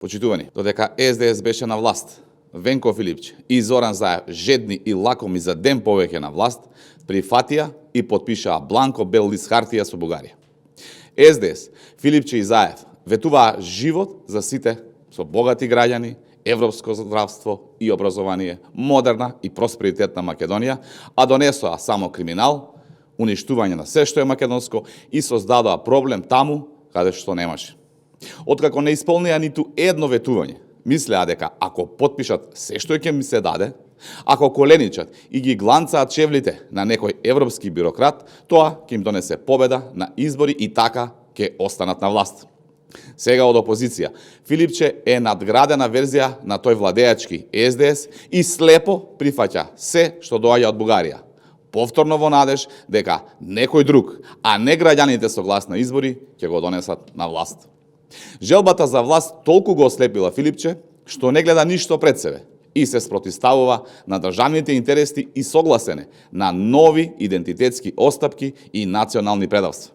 Почитувани, додека СДС беше на власт, Венко Филипче и Зоран Заев, жедни и лакоми за ден повеќе на власт, прифатија и потпишаа бланко бел лист хартија со Бугарија. СДС, Филипче и Заев ветуваа живот за сите со богати граѓани, европско здравство и образование, модерна и просперитетна Македонија, а донесоа само криминал, уништување на се што е македонско и создадоа проблем таму каде што немаше. Откако не исполнија ниту едно ветување, мислеа дека ако потпишат се што ќе ми се даде, ако коленичат и ги гланцаат чевлите на некој европски бюрократ, тоа ќе им донесе победа на избори и така ќе останат на власт. Сега од опозиција, Филипче е надградена верзија на тој владеачки СДС и слепо прифаќа се што доаѓа од Бугарија. Повторно во надеж дека некој друг, а не граѓаните со глас на избори, ќе го донесат на власт. Желбата за власт толку го ослепила Филипче, што не гледа ништо пред себе и се спротивставува на државните интереси и согласене на нови идентитетски остапки и национални предавства.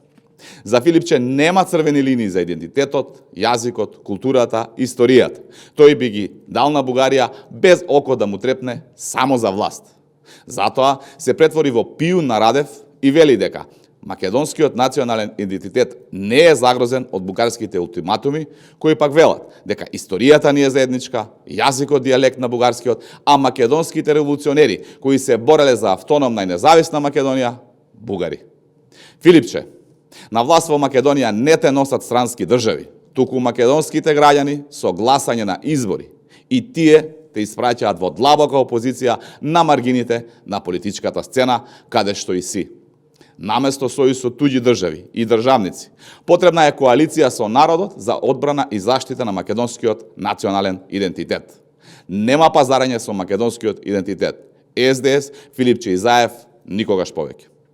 За Филипче нема црвени линии за идентитетот, јазикот, културата, историјата. Тој би ги дал на Бугарија без око да му трепне само за власт. Затоа се претвори во пијун на Радев и вели дека македонскиот национален идентитет не е загрозен од бугарските ултиматуми, кои пак велат дека историјата ни е заедничка, јазикот дијалект на бугарскиот, а македонските револуционери кои се бореле за автономна и независна Македонија, бугари. Филипче, на власт во Македонија не те носат странски држави, туку македонските граѓани со гласање на избори и тие те испраќаат во длабока опозиција на маргините на политичката сцена, каде што и си. Наместо сојуз со туѓи држави и државници, потребна е коалиција со народот за одбрана и заштита на македонскиот национален идентитет. Нема пазарење со македонскиот идентитет. СДС, Филипче и Заев никогаш повеќе.